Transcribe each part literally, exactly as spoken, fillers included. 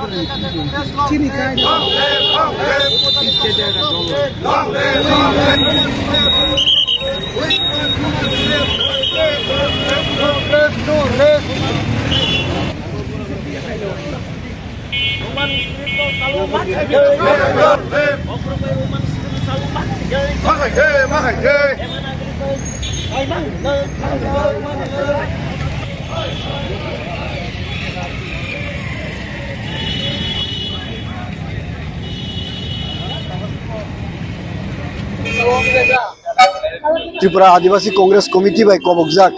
Chini kai. Tripura Adivasi Congress Committee bai kobokjak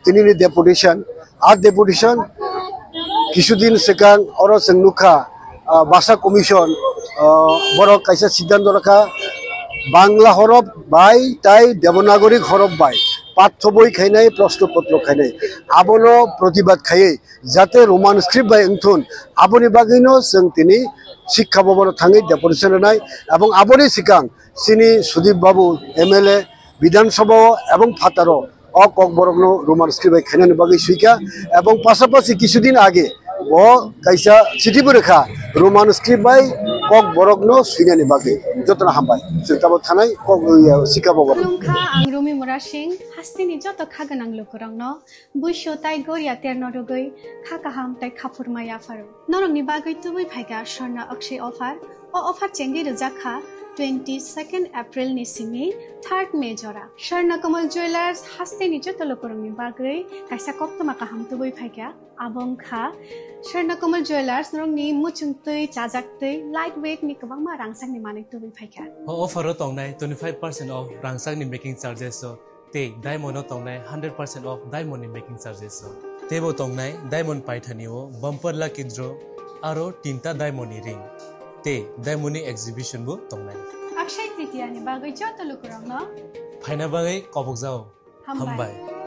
tinini deputation, a deputation kisudin swkang oro chwng nukha, ah, Bhasha Commission, ah, borok kaisa siddhanto rakha, Bangla horof bai tai Devanagari horof bai pathoboi khainai, proshno potro khainai, abono protibad khaiwi jate Roman script bai wngthun, aboni bagwino chwng tini Shiksha Bhavan o thangwi deputation rwnai, ebong aboni swkang chini Sudip Babu M L A Bidhan Sabha o ebong phataro o Kokborok no Roman script bai khainani bagwi swikha, ebong pasapasi kisudin age bo kaisa chithi bo rwkha Roman script bai Kokborok no swinani bagwi. Jotono hambai, chwng tabuk thanai Kok, Shiksha Bhavan o. Khulumkha, ang Rumi Murasing, hasteni joto kha gwnang lukurokno. Buisu tai goria terno rwgwi kha kaham tai khaphurma yapharo. Norokni bagwi tubui phaikha Swarna Akshay offer. O offer chengwi rwjak kha twenty second April ni simi third May jora. Swarna Kamal Jewellers hasteni joto lukurokni bagwi kaisa koktwma kaham tubui phaikha. Abo wngkha Swarna Kamal Jewellers norokni muchungtwi, chajaktwi, light weight ni kwbangma rangchakni manwi tubui phaikha. O offer o tongnai twenty five percent off rangchakni making charges o. Tei diamond o tongnai hundred percent off diamond ni making charges o. Teibo tongnai diamond paithani o bumper lucky draw aro tinta diamond ni ring. Tei diamond ni exhibition bo tongnai. Akshay Tritiya ni bagwi joto lukurokno phaina bagwi kobokjao. Hambai. Hambai.